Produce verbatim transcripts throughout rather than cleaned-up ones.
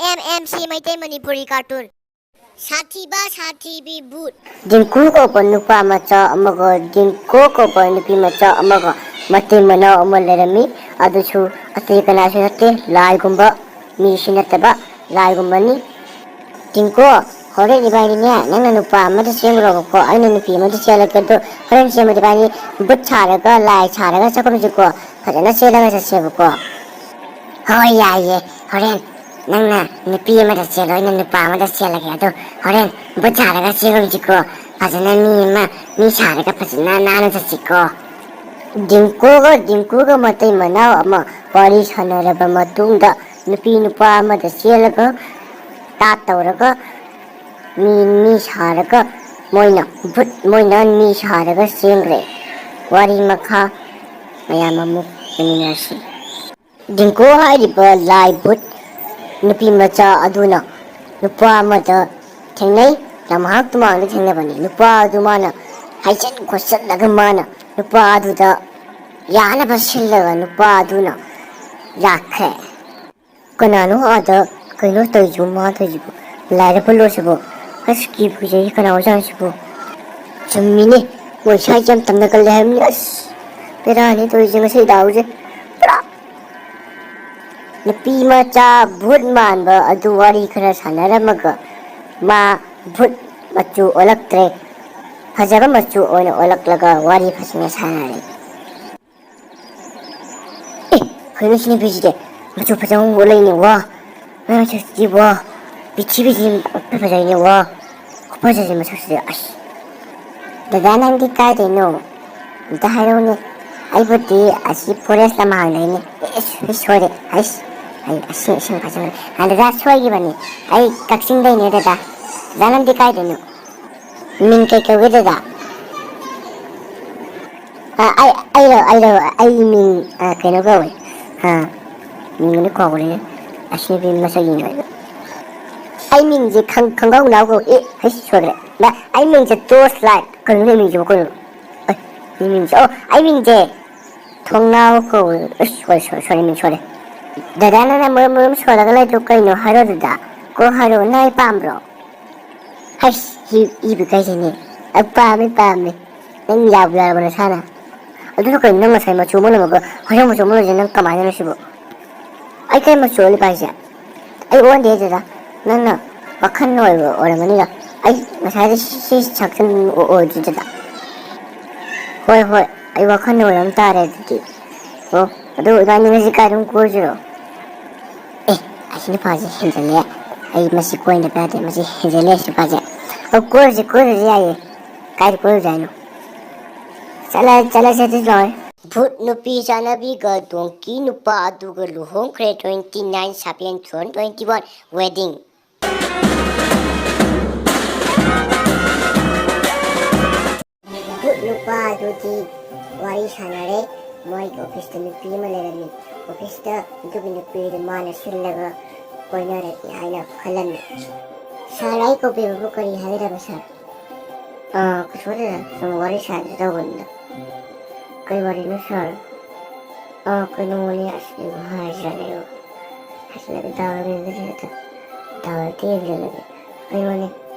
M M C Meitei Manipuri cartoon. ꯁꯥꯊꯤꯕ ꯁꯥꯊꯤꯕꯤ ꯚꯨꯠ꯫ ꯗꯤꯡꯀꯨ ꯀꯧꯕ ꯅꯨꯄꯥ ꯃꯆꯥ ꯑꯃꯒ ꯗꯤꯡꯀꯣ ꯀꯧꯕ ꯅꯨꯄꯤ ꯃꯆꯥ ꯑꯃꯒ ꯃꯇꯩ ꯃꯅꯥꯎ ꯑꯃ ꯂꯩꯔꯝꯃꯤ꯫ ꯑꯗꯨꯁꯨ ꯑꯇꯩ ꯀꯅꯥꯁꯨ ꯅꯠꯇꯦ, ꯂꯥꯏꯒꯨꯝꯕ, ꯃꯤꯁꯨ ꯅꯠꯇꯕ, ꯂꯥꯏꯒꯨꯝꯕꯅꯤ꯫ ꯗꯤꯡꯀꯣ, ꯍꯣꯔꯦꯟ ꯏꯕꯥꯅꯤꯅꯦ, ꯅꯪꯅ ꯅꯨꯄꯥ ꯑꯃꯗ ꯆꯦꯟꯈ꯭ꯔꯣꯕꯀꯣ, ꯑꯩꯅ ꯅꯨꯄꯤ ꯑꯃꯗ ꯆꯦꯜꯂꯒꯦ꯫ ꯑꯗꯣ ꯍꯣꯔꯦꯟ ꯆꯦꯟꯕꯗꯤ ꯏꯕꯥꯅꯤ ꯚꯨꯠ ꯁꯥꯔꯒ, ꯂꯥꯏ ꯁꯥꯔꯒ ꯆꯠꯈꯨꯝꯁꯤꯀꯣ, ꯐꯖꯅ ꯆꯦꯜꯂꯒ ꯆꯠꯁꯦꯕꯀꯣ꯫ ꯍꯣꯏ, ꯌꯥꯏꯌꯦ꯫ ꯍꯣꯔꯦꯟ ꯅꯪꯅ ꯅꯨꯄꯤ ꯑꯃꯗ ꯆꯦꯜꯂꯣ, ꯑꯩꯅ ꯅꯨꯄꯥ ꯑꯃꯗ ꯆꯦꯜꯂꯒꯦ꯫ ꯑꯗꯣ ꯍꯣꯔꯦꯟ ꯚꯨꯠ ꯁꯥꯔꯒ ꯆꯦꯜꯂꯨꯁꯤꯀꯣ꯫ ꯐꯖꯅ ꯃꯤ ꯑꯃ, ꯃꯤ ꯁꯥꯔꯒ ꯐꯖꯅ ꯅꯥꯟꯅ ꯆꯠꯁꯤꯀꯣ꯫ ꯗꯤꯡꯀꯨꯒ ꯗꯤꯡꯀꯨꯒ ꯃꯇꯩ ꯃꯅꯥꯎ ꯑꯃ ꯋꯥꯔꯤ ꯁꯥꯟꯅꯔꯕ ꯃꯇꯨꯡꯗ, ꯅꯨꯄꯤ ꯅꯨꯄꯥ ꯑꯃꯗ ꯆꯦꯜꯂꯒ, ꯇꯥꯠ ꯇꯧꯔꯒ, ꯃꯤ, ꯃꯤ ꯁꯥꯔꯒ, ꯃꯣꯏꯅ ꯚꯨꯠ, ꯃꯣꯏꯅ ꯃꯤ ꯁꯥꯔꯒ ꯆꯦꯟꯈ꯭ꯔꯦ꯫ ꯋꯥꯔꯤ ꯃꯈꯥ ꯃꯌꯥꯝ ꯑꯃꯨꯛ ꯌꯦꯡꯃꯤꯟꯅꯔꯁꯤ꯫ ꯗꯤꯡꯀꯣ ꯍꯥꯏꯔꯤꯕ ꯂꯥꯏ ꯚꯨꯠ ꯅꯨꯄꯤ ꯃꯆꯥ ꯑꯗꯨꯅ ꯅꯨꯄꯥ ꯑꯃꯗ ꯊꯦꯡꯅꯩ꯫ ꯌꯥꯝ ꯉꯥꯏꯍꯥꯛ ꯇꯨꯃꯥꯡꯗ ꯊꯦꯡꯅꯕꯅꯤ꯫ ꯅꯨꯄꯥ ꯑꯗꯨ ꯃꯥꯅ ꯍꯥꯏꯖꯤꯟ ꯈꯣꯠꯆꯜꯂꯒ ꯃꯥꯅ ꯅꯨꯄꯥ ꯑꯗꯨꯗ ꯌꯥꯅꯕ ꯁꯤꯜꯂꯒ ꯅꯨꯄꯥ ꯑꯗꯨꯅ ꯂꯥꯛꯈ꯭ꯔꯦ꯫ ꯀꯅꯥꯅꯣ ꯑꯥꯗ ꯀꯩꯅꯣ ꯇꯧꯔꯤꯁꯤꯕꯣ, ꯃꯥ ꯇꯧꯔꯤꯁꯤꯕꯣ? ꯂꯥꯏꯔꯕ ꯂꯣꯠꯁꯤꯕꯣ? ꯑꯁ, ꯀꯤꯕꯨ ꯀꯤꯖꯩ, ꯀꯅꯥ ꯑꯣꯏꯖꯥꯠꯅꯣ ꯁꯤꯕꯣ? ꯆꯨꯝꯃꯤꯅꯦ, ꯃꯣꯏ ꯁ꯭ꯋꯥꯏꯁꯦ ꯌꯥꯝ ꯇꯝꯅꯒꯜꯂꯦ ꯍꯥꯏꯕꯅꯤ꯫ ꯑꯁ, ꯕꯦꯔꯥꯅꯤ ꯇꯧꯔꯤꯁꯦ ꯉꯁꯤ ꯗꯥꯎꯁꯦ꯫ ꯄꯨꯔꯥ ꯅꯨꯄꯤ ꯃꯆꯥ ꯚꯨꯠ ꯃꯥꯟꯕ ꯑꯗꯨ ꯋꯥꯔꯤ ꯈꯔ ꯁꯥꯟꯅꯔꯝꯃꯒ ꯃꯥ ꯚꯨꯠ ꯃꯆꯨ ꯑꯣꯜꯂꯛꯇ꯭ꯔꯦ, ꯐꯖꯕ ꯃꯆꯨ ꯑꯣꯏꯅ ꯑꯣꯜꯂꯛꯂꯒ ꯋꯥꯔꯤ ꯐꯖꯅ ꯁꯥꯟꯅꯔꯦ꯫ ꯑꯦ, ꯀꯩꯅꯣ ꯁꯤ ꯅꯨꯄꯤꯁꯤꯗꯤ ꯃꯆꯨ ꯐꯖꯕ ꯑꯃ ꯑꯣꯜꯂꯛꯏꯅꯦ, ꯋꯥ! ꯃꯥꯏ ꯃꯆꯨꯁꯤꯗꯤ ꯋꯥ! ꯄ꯭ꯔꯤꯊꯤꯕꯤꯁꯤ ꯐꯖꯩꯅꯦ, ꯋꯥ! ꯈꯨꯐꯖꯁꯦ ꯃꯁꯛꯁꯤꯗꯤ, ꯑꯁ! ꯗꯗꯥ, ꯅꯪꯗꯤ ꯀꯥꯏꯗꯩꯅꯣ? ꯑꯝꯇ ꯍꯥꯏꯔꯛꯎꯅꯦ꯫ ꯑꯩꯕꯨꯗꯤ ꯑꯁꯤ ꯐꯣꯔꯦꯁ ꯂꯝꯍꯥꯡꯗꯩꯅꯦ꯫ ꯑꯦꯁ, ꯑꯩ ꯁꯣꯏꯔꯦ꯫ ꯑꯩꯁ, ꯑꯩ ꯑꯁꯤ ꯏꯁꯤꯡ ꯐꯖꯅ, ꯑ, ꯗꯗꯥ ꯁꯣꯏꯈꯤꯕꯅꯤ꯫ ꯑꯩ ꯀꯛꯆꯤꯡꯗꯩꯅꯦ ꯗꯗꯥ꯫ ꯗꯗꯥ, ꯅꯪꯗꯤ ꯀꯥꯏꯗꯩꯅꯣ? ꯃꯤꯡ ꯀꯩ ꯀꯧꯒꯦ ꯗꯗꯥ? ꯑ, ꯑꯩ, ꯑꯩꯔꯣ, ꯑꯩꯔꯣ, ꯑꯩ ꯃꯤꯡ, ꯑ, ꯀꯩꯅꯣ ꯀꯧꯋꯦ꯫ ꯑ, ꯃꯤꯡ ꯑꯃ ꯀꯥꯎꯒ꯭ꯔꯦꯅꯦ꯫ ꯑꯁꯤ ꯅꯨꯄꯤ ꯃꯁꯛ ꯌꯦꯡꯉꯒ꯫ ꯑꯩ ꯃꯤꯡꯁꯦ ꯈꯪ-, ꯈꯪꯒꯧ ꯅꯥꯎ ꯀꯧꯏ꯫ ꯑꯦ, ꯍꯩꯁ, ꯁꯣꯏꯈ꯭ꯔꯦ꯫ ꯚꯥꯏ, ꯑꯩ ꯃꯤꯡꯁꯦ ꯇꯣꯔꯆ ꯂꯥꯏꯠ꯫ ꯀꯩꯅꯣꯅꯦ ꯑꯩ ꯃꯤꯡꯁꯤꯕꯨ ꯀꯩꯅꯣ? ꯑꯦ, ꯑꯩ ꯃꯤꯡꯁꯦ, ꯑꯣ, ꯑꯩ ꯃꯤꯡꯁꯦ ꯊꯣꯡꯅꯥꯎ ꯀꯧꯏ꯫ ꯑꯁ, ꯁꯣꯏꯔꯦ, ꯁꯣꯏꯔꯦ, ꯁꯣꯏꯔꯦ, ꯃꯤꯡ ꯁꯣꯏꯔꯦ꯫ ꯗꯗꯥ, ꯅꯪꯅ ꯃꯔꯨꯝ ꯃꯔꯨꯝ ꯁꯣꯜꯂꯒ ꯂꯩꯗꯣ ꯀꯩꯅꯣ? ꯍꯥꯏꯔꯣ ꯑꯗꯨꯗ꯫ ꯀꯣ ꯍꯥꯏꯔꯣ, ꯅꯪ ꯑꯩ ꯄꯥꯝꯕ꯭ꯔꯣ? ꯍꯩꯁ, ꯏ-, ꯏꯕ ꯀꯩꯁꯦꯅꯦ꯫ ꯑ, ꯄꯥꯝꯃꯦ, ꯄꯥꯝꯃꯦ꯫ ꯅꯪ ꯌꯥꯕꯨ ꯌꯥꯔꯕ ꯅꯁꯥꯅ? ꯑꯗꯨꯗ ꯀꯩꯅꯣ, ꯅꯪ ꯉꯁꯥꯏ ꯃꯆꯨ ꯑꯃ ꯂꯧꯔꯒ ꯍꯣꯔꯦꯟ ꯃꯆꯨ ꯑꯃ ꯂꯧꯔꯤꯁꯦ ꯅꯪ ꯀꯃꯥꯏꯅꯅꯣ ꯁꯤꯕꯨ? ꯑꯩ ꯀꯩ ꯃꯆꯨ ꯑꯣꯜꯂꯤꯕ ꯍꯥꯏꯁꯦ? ꯑꯩ ꯑꯣꯟꯗꯦ ꯗꯗꯥ꯫ ꯅꯪꯅ ꯋꯥꯈꯜꯅ ꯑꯣꯏꯕ ꯑꯣꯏꯔꯝꯒꯅꯤꯗ꯫ ꯑꯩ ꯉꯁꯥꯏꯗ ꯁꯤ, ꯁꯤ ꯁꯛꯆꯟ ꯑꯣ-, ꯑꯣꯏꯗ꯭ꯔꯤ ꯗꯗꯥ꯫ ꯍꯣꯏ, ꯍꯣꯏ, ꯑꯩ ꯋꯥꯈꯜꯅ ꯑꯣꯏꯔꯝ ꯇꯥꯔꯦ ꯑꯗꯨꯗꯤ꯫ ꯑꯣ, ꯑꯗꯨ ꯏꯕꯥꯅꯤ ꯉꯁꯤ ꯀꯥꯏꯗ ꯑꯃꯨꯛ ꯀꯣꯏꯔꯨꯁꯤꯔꯣ? ꯑꯦ, ꯑꯁꯤ ꯅꯨꯄꯥꯁꯦ ꯍꯦꯟꯖꯜꯂꯦ꯫ ꯑꯩ ꯃꯁꯤ ꯀꯣꯏꯅꯕ ꯌꯥꯗꯦ, ꯃꯁꯤ ꯍꯦꯟꯖꯜꯂꯦ ꯑꯁꯤ ꯅꯨꯄꯥꯁꯦ꯫ ꯑꯣ, ꯀꯣꯏꯔꯨꯁꯤ, ꯀꯣꯏꯔꯨꯁꯤ ꯌꯥꯏꯌꯦ꯫ ꯀꯥꯏꯗ ꯀꯣꯏꯔꯨꯁꯦ ꯍꯥꯏꯅꯣ? ꯆꯠꯂ-, ꯆꯠꯂꯁꯦ ꯑꯗꯨꯗꯤ ꯂꯣꯏꯔꯦ꯫ ꯚꯨꯠ ꯅꯨꯄꯤ ꯆꯥꯅꯕꯤꯒ ꯗꯣꯡꯀꯤ ꯅꯨꯄꯥ ꯑꯗꯨꯒ ꯂꯨꯍꯣꯡꯈ꯭ꯔꯦ, twenty nine seven twenty twenty one wedding꯫ ꯚꯨꯠ ꯅꯨꯄꯥ ꯑꯗꯨꯗꯤ ꯋꯥꯔꯤ ꯁꯥꯟꯅꯔꯦ꯫ ꯃꯣꯏꯒꯤ ꯑꯣꯐꯤꯁꯇ ꯅꯨꯄꯤ ꯑꯃ ꯂꯩꯔꯝꯃꯤ꯫ ꯑꯣꯐꯤꯁꯇ ꯑꯗꯨꯒꯤ ꯅꯨꯄꯤꯗꯨ ꯃꯥꯅ ꯁꯤꯜꯂꯒ ꯀꯣꯏꯅꯔꯒꯦ ꯍꯥꯏꯅ ꯈꯜꯂꯝꯃꯤ꯫ ꯁꯥꯔ, ꯑꯩ ꯀꯧꯕꯤꯕꯕꯨ ꯀꯔꯤ ꯍꯥꯏꯒꯗꯕ, ꯁꯥꯔ? ꯑꯥ, ꯀꯩꯁꯨ ꯅꯠꯇꯦꯗ, ꯁꯨꯝ ꯋꯥꯔꯤ ꯁꯥꯟꯅꯁꯦ ꯇꯧꯕꯅꯤꯗ꯫ ꯀꯩ ꯋꯥꯔꯤꯅꯣ, ꯁꯥꯔ? ꯑꯥ, ꯀꯩꯅꯣꯅꯦ, ꯑꯁ, ꯑꯩꯕꯨ ꯍꯥꯏꯁꯤꯔꯥꯅꯦ, ꯑꯩꯕꯨ ꯍꯥꯏꯖꯤꯜꯂꯒꯦ, ꯗꯥꯎ ꯌꯦꯡꯖꯤꯜꯂꯒꯦ, ꯗꯥꯎ ꯍꯦꯛꯇ ꯌꯦꯡꯖꯤꯜꯂꯒꯦ꯫ ꯀꯩꯅꯣꯅꯦ,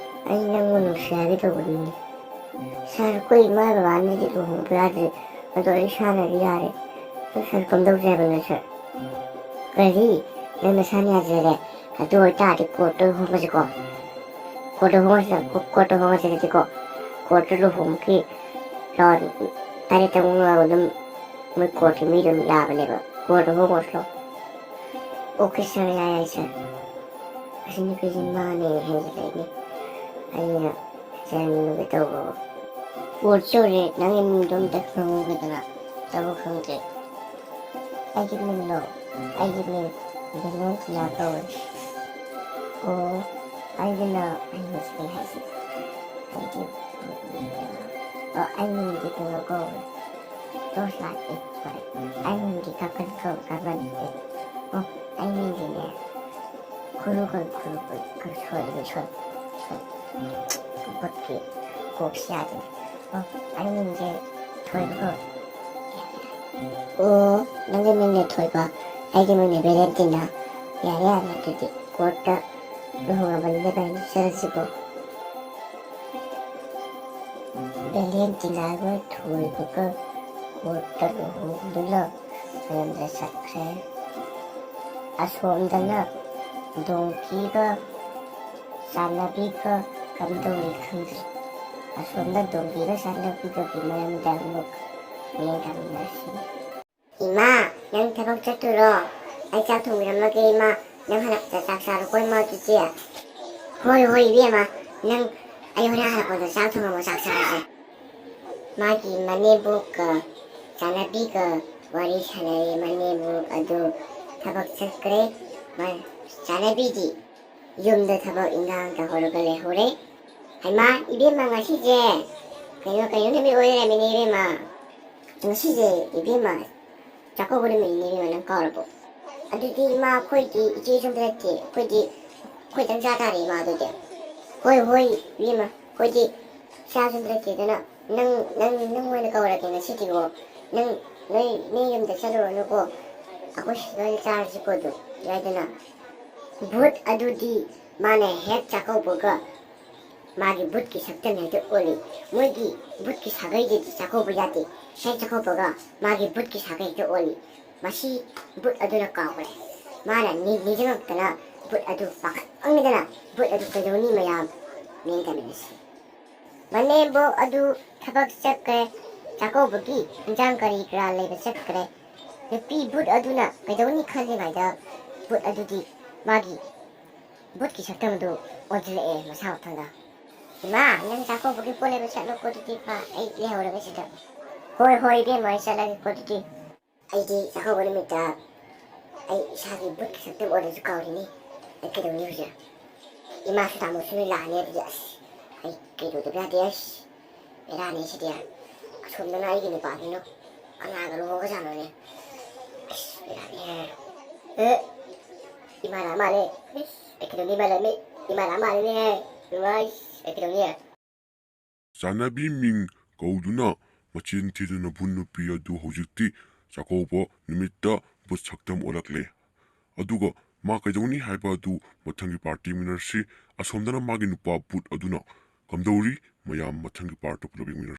ꯑꯩ ꯅꯪꯕꯨ ꯅꯨꯡꯁꯤ ꯍꯥꯏꯒꯦ ꯇꯧꯕꯅꯤꯅꯦ꯫ ꯁꯥꯔ, ꯑꯩꯈꯣꯏ ꯏꯃꯥ ꯕꯕꯥꯅꯗꯤ ꯂꯨꯍꯣꯡꯕ ꯌꯥꯗ꯭ꯔꯤ, ꯑꯗꯣ ꯑꯩ ꯏꯁꯥꯅꯗꯤ ꯌꯥꯔꯦ꯫ ꯑꯗꯣ ꯁꯥꯔ, ꯀꯝꯗꯧꯁꯦ ꯍꯥꯏꯕꯅꯣ, ꯁꯥꯔ? ꯀꯔꯤ? ꯅꯪ ꯅꯁꯥꯅ ꯌꯥꯖꯔꯦ? ꯑꯗꯨ ꯑꯣꯏꯇꯥꯔꯗꯤ ꯀꯣꯔꯠꯇ ꯍꯣꯡꯉꯁꯤꯀꯣ꯫ ꯀꯣꯔꯠꯇ ꯍꯣꯡꯉꯁꯤ, ꯀꯣꯔꯠꯇ ꯍꯣꯡꯉꯁꯤ ꯑꯗꯨꯗꯤꯀꯣ꯫ ꯀꯣꯔꯠꯇ ꯂꯨꯍꯣꯡꯕꯒꯤ ꯂꯣ ꯇꯔꯦꯠꯇ ꯑꯃꯨꯛ ꯉꯥꯏꯔꯣ, ꯑꯗꯨꯝ ꯃꯣꯏ ꯀꯣꯔꯠꯀꯤ ꯃꯤ ꯑꯗꯨꯝ ꯌꯥꯕꯅꯦꯕ꯫ ꯀꯣꯔꯠꯇ ꯍꯣꯡꯉꯁꯤꯔꯣ? ꯑꯣꯀꯦ ꯁꯥꯔ, ꯌꯥꯏ, ꯌꯥꯏ ꯁꯥꯔ꯫ ꯑꯁꯤ ꯅꯨꯄꯤꯁꯤ ꯃꯥꯅꯦ ꯍꯦꯟꯖꯤꯜꯂꯛꯏꯅꯦ꯫ ꯑꯩꯅ ꯆꯦꯟꯕꯤꯔꯨꯒꯦ ꯇꯧꯕꯕꯨ꯫ ꯀꯣꯔꯠ ꯌꯧꯔꯦ, ꯅꯪꯒꯤ ꯃꯤꯡꯗꯣ ꯑꯝꯇ ꯈꯪꯍꯧꯒꯦꯗꯅ꯫ ꯇꯧꯕ ꯈꯪꯗ꯭ꯔꯦ꯫ ꯑꯩꯒꯤ ꯃꯤꯡꯗꯣ, ꯑꯩꯒꯤ ꯃꯤꯡ ꯚꯦꯂꯦꯟꯇꯤꯅꯥ ꯀꯧꯋꯦ꯫ ꯑꯣ, ꯑꯩꯒꯤꯅ, ꯑꯩ ꯃꯤꯡꯁꯦ ꯀꯩ ꯍꯥꯏꯁꯤꯒꯦ? ꯑꯩꯒꯤ, ꯑꯣ, ꯑꯩ ꯃꯤꯡꯗꯤ ꯀꯩꯅꯣ ꯀꯧꯋꯦ꯫ ꯇꯣꯔꯆ ꯂꯥꯏꯠ, ꯑꯦ, ꯁꯣꯔꯤ꯫ ꯑꯩ ꯃꯤꯡꯗꯤ ꯀꯥꯀꯟ ꯀꯧꯋꯦ, ꯀꯥꯀꯟ꯫ ꯑꯦ, ꯑꯣ, ꯑꯩ ꯃꯤꯡꯗꯤꯅꯦ, ꯈꯨꯔꯨ ꯀꯧꯋꯦ, ꯈꯨꯔꯨ ꯀꯧꯋꯦ, ꯈꯨꯔꯨ, ꯁꯣꯔꯤ, ꯁꯣꯔꯤ, ꯁꯣꯔꯤ꯫ ꯈꯨꯠꯀꯤ ꯀꯣꯛꯁꯤ ꯌꯥꯗꯦꯅꯦ꯫ ꯑꯣ, ꯑꯩ ꯃꯤꯡꯁꯦ ꯊꯣꯏꯕ ꯀꯧꯋꯦ꯫ ꯑꯣ, ꯅꯪꯒꯤ ꯃꯤꯡꯅꯦ ꯊꯣꯏꯕ꯫ ꯑꯩꯒꯤ ꯃꯤꯡꯅ ꯚꯦꯂꯦꯟꯇꯤꯅꯥ꯫ ꯌꯥꯔꯦ, ꯌꯥꯔꯦ, ꯑꯗꯨꯗꯤ ꯀꯣꯔꯠꯇ ꯂꯨꯍꯣꯡꯉꯕꯅꯤꯅ ꯀꯩꯅꯣ ꯆꯠꯂꯁꯤꯀꯣ꯫ ꯚꯦꯂꯦꯟꯇꯤꯅꯥꯒ ꯊꯣꯏꯕꯒ ꯀꯣꯔꯠꯇ ꯂꯨꯍꯣꯡꯗꯨꯅ ꯃꯌꯨꯝꯗ ꯆꯠꯈ꯭ꯔꯦ꯫ ꯑꯁꯣꯝꯗꯅ ꯗꯣꯡꯀꯤꯒ ꯆꯥꯟꯅꯕꯤꯒ ꯀꯝꯗꯧꯔꯤ ꯈꯪꯗ꯭ꯔꯤ꯫ ꯑꯁꯣꯝꯗ ꯗꯣꯡꯀꯤꯒ ꯆꯥꯟꯅꯕꯤꯒꯒꯤ ꯃꯔꯝꯗ ꯑꯃꯨꯛ ꯍꯌꯦꯡ ꯇꯥꯃꯤꯟꯅꯔꯁꯤ꯫ ꯏꯃꯥ, ꯅꯪ ꯊꯕꯛ ꯆꯠꯇꯣꯏꯔꯣ? ꯑꯩ ꯆꯥꯛ ꯊꯣꯡꯕꯤꯔꯝꯃꯒꯦ ꯏꯃꯥ, ꯅꯪ ꯍꯜꯂꯛꯄꯗ ꯆꯥꯛ ꯆꯥꯔꯣꯀꯣ ꯏꯃꯥ ꯑꯗꯨꯗꯤ꯫ ꯍꯣꯏ, ꯍꯣꯏ ꯏꯕꯦꯝꯃ, ꯅꯪ, ꯑꯩ ꯍꯣꯔꯦꯟ ꯍꯜꯂꯛꯄꯗ ꯆꯥꯛ ꯊꯣꯡꯉꯝꯃꯣ, ꯆꯥꯛ ꯆꯥꯔꯁꯦ꯫ ꯃꯥꯒꯤ ꯃꯅꯦꯝꯕꯣꯛꯀ ꯆꯥꯟꯅꯕꯤꯒ ꯋꯥꯔꯤ ꯁꯥꯟꯅꯔꯦ꯫ ꯃꯅꯦꯝꯕꯣꯛ ꯑꯗꯨ ꯊꯕꯛ ꯆꯠꯈ꯭ꯔꯦ꯫ ꯃꯥ-, ꯆꯥꯟꯅꯕꯤꯗꯤ ꯌꯨꯝꯗ ꯊꯕꯛ ꯏꯟꯈꯥꯡ ꯇꯧꯍꯧꯔꯒ ꯂꯩꯍꯧꯔꯦ꯫ ꯍꯩꯃꯥ, ꯏꯕꯦꯝꯃ, ꯉꯁꯤꯁꯦ ꯀꯩꯅꯣ, ꯀꯩꯅꯣ ꯅꯨꯃꯤꯠ ꯑꯣꯏ ꯂꯩꯔꯝꯃꯤꯅꯦ ꯏꯕꯦꯝꯃ꯫ ꯉꯁꯤꯁꯦ ꯏꯕꯦꯝꯃ, ꯆꯥꯛꯀꯧꯕ ꯅꯨꯃꯤꯠꯅꯤꯅꯦ ꯏꯕꯦꯝꯃ, ꯅꯪ ꯀꯥꯎꯔꯕꯣ? ꯑꯗꯨꯗꯤ ꯏꯃꯥ, ꯑꯩꯈꯣꯏꯗꯤ ꯏꯆꯦꯁꯨ ꯑꯝꯇ ꯅꯠꯇꯦ, ꯑꯩꯈꯣꯏꯗꯤ ꯑꯩꯈꯣꯏꯗꯪ ꯆꯥ ꯇꯥꯔꯦ ꯏꯃꯥ ꯑꯗꯨꯗꯤ꯫ ꯍꯣꯏ, ꯍꯣꯏ ꯏꯕꯦꯝꯃ, ꯑꯩꯈꯣꯏꯗꯤ ꯏꯆꯥꯁꯨ ꯑꯝꯇ ꯅꯠꯇꯦꯗꯅ, ꯅꯪ, ꯅꯪ, ꯅꯪ ꯑꯣꯏꯅ ꯀꯧꯔꯒꯦ ꯉꯁꯤꯗꯤꯀꯣ꯫ ꯅꯪ, ꯅꯣꯏ, ꯅꯣꯏ ꯌꯨꯝꯗ ꯆꯠꯂꯨꯔꯅꯨꯀꯣ, ꯑꯩꯈꯣꯏ ꯁꯤꯗ ꯑꯣꯏꯅ ꯆꯥꯔꯁꯤꯀꯣ ꯑꯗꯨ, ꯌꯥꯏꯗꯅ꯫ ꯚꯨꯠ ꯑꯗꯨꯗꯤ ꯃꯥꯅ ꯍꯦꯛ ꯆꯥꯛꯀꯧꯕꯒ ꯃꯥꯒꯤ ꯚꯨꯠꯀꯤ ꯁꯛꯇꯝ ꯍꯦꯛꯇ ꯑꯣꯜꯂꯤ꯫ ꯃꯣꯏꯒꯤ ꯚꯨꯠꯀꯤ ꯁꯥꯒꯩꯗꯗꯤ ꯆꯥꯛꯀꯧꯕ ꯌꯥꯗꯦ꯫ ꯍꯦꯛ ꯆꯥꯛꯀꯧꯕꯒ ꯃꯥꯒꯤ ꯚꯨꯠꯀꯤ ꯁꯥꯒꯩ ꯍꯦꯛꯇ ꯑꯣꯜꯂꯤ꯫ ꯃꯁꯤ ꯚꯨꯠ ꯑꯗꯨꯅ ꯀꯥꯎꯈ꯭ꯔꯦ꯫ ꯃꯥꯅ ꯅꯤ-, ꯅꯤꯡꯁꯤꯡꯉꯛꯇꯅ ꯚꯨꯠ ꯑꯗꯨ ꯄꯥꯈꯠꯂꯝꯃꯤꯗꯅ, ꯚꯨꯠ ꯑꯗꯨ ꯀꯩꯗꯧꯅꯤ ꯃꯌꯥꯝ? ꯃꯦꯟ ꯇꯥꯃꯤꯟꯅꯁꯤ꯫ ꯃꯅꯦꯝꯕꯣꯛ ꯑꯗꯨ ꯊꯕꯛ ꯆꯠꯈ꯭ꯔꯦ꯫ ꯆꯥꯛꯀꯧꯕꯒꯤ ꯏꯟꯖꯥꯡ ꯀꯔꯤ ꯀꯔꯥ ꯂꯩꯕ ꯆꯠꯈ꯭ꯔꯦ꯫ ꯅꯨꯄꯤ ꯚꯨꯠ ꯑꯗꯨꯅ ꯀꯩꯗꯧꯅꯤ ꯈꯜꯂꯤꯉꯩꯗ ꯚꯨꯠ ꯑꯗꯨꯗꯤ ꯃꯥꯒꯤ ꯚꯨꯠꯀꯤ ꯁꯛꯇꯝ ꯑꯗꯨ ꯑꯣꯟꯁꯤꯜꯂꯛꯑꯦ ꯃꯁꯥ ꯃꯊꯟꯇ꯫ ꯏꯃꯥ, ꯅꯪ ꯆꯥꯛꯀꯧꯕꯒꯤ ꯄꯣꯠ ꯂꯩꯕ ꯆꯠꯂꯣꯀꯣ ꯑꯗꯨꯗꯤ ꯏꯃꯥ, ꯑꯩ ꯂꯩꯍꯧꯔꯒꯦ ꯁꯤꯗ꯫ ꯍꯣꯏ, ꯍꯣꯏ ꯏꯕꯦꯝꯃ, ꯑꯩ ꯆꯠꯂꯒꯦꯀꯣ ꯑꯗꯨꯗꯤ꯫ ꯑꯩꯗꯤ ꯆꯥꯛꯀꯧꯕ ꯅꯨꯃꯤꯠꯇ ꯑꯩ ꯏꯁꯥꯒꯤ ꯚꯨꯠꯀꯤ ꯁꯛꯇꯝ ꯑꯣꯜꯂꯁꯨ ꯀꯥꯎꯔꯤꯅꯤ꯫ ꯑꯩ ꯀꯩꯗꯧꯅꯤ ꯍꯧꯖꯤꯛ? ꯏꯃꯥꯁꯨ ꯇꯥꯃꯣꯁꯨ ꯂꯣꯏ ꯂꯥꯛꯑꯅꯤ ꯑꯗꯨꯗꯤ꯫ ꯑꯁ, ꯑꯩ ꯀꯩꯗꯧꯗꯕ ꯌꯥꯗꯦ꯫ ꯑꯁ, ꯕꯦꯔꯥꯅꯤ ꯁꯤꯗꯤ꯫ ꯑꯁꯣꯝꯗꯅ ꯑꯩꯒꯤ ꯅꯨꯄꯥꯗꯨꯅ ꯀꯅꯥꯒ ꯂꯨꯍꯣꯡꯒꯖꯥꯠꯅꯣꯅꯦ? ꯑꯁ, ꯕꯦꯔꯥꯅꯤ꯫ ꯑꯦ, ꯏꯃꯥ ꯂꯥꯛꯑ ꯃꯥꯜꯂꯦ꯫ ꯏꯁ, ꯑꯩ ꯀꯩꯗꯧꯅꯤ? ꯏꯃꯥ ꯂꯥꯛꯑꯝꯃꯦ꯫ ꯏꯃꯥ ꯂꯥꯛꯑ ꯃꯥꯜꯂꯦꯅꯦ꯫ ꯏꯃꯥ, ꯏꯁ, ꯑꯩ ꯀꯩꯗꯧꯅꯤ? ꯆꯥꯟꯅꯕꯤ ꯃꯤꯡ ꯀꯧꯗꯨꯅ ꯃꯆꯤꯟ ꯊꯤꯗꯨꯅ ꯚꯨꯠ ꯅꯨꯄꯤ ꯑꯗꯨ ꯍꯧꯖꯤꯛꯇꯤ ꯆꯥꯛꯀꯧꯕ ꯅꯨꯃꯤꯠꯇ ꯕꯨꯠ ꯁꯛꯇꯝ ꯑꯣꯜꯂꯛꯂꯦ꯫ ꯑꯗꯨꯒ ꯃꯥ ꯀꯩꯗꯧꯅꯤ ꯍꯥꯏꯕ ꯑꯗꯨ ꯃꯊꯪꯒꯤ ꯄꯥꯔꯠꯇ ꯌꯦꯡꯃꯤꯟꯅꯔꯁꯤ꯫ ꯑꯁꯣꯝꯗꯅ ꯃꯥꯒꯤ ꯅꯨꯄꯥ ꯕꯨꯠ ꯑꯗꯨꯅ ꯀꯝꯗꯧꯔꯤ, ꯃꯌꯥꯝ ꯃꯊꯪꯒꯤ ꯄꯥꯔꯠꯇ ꯄꯨꯂꯞ ꯌꯦꯡꯃꯤꯟꯅꯔꯁꯤ꯫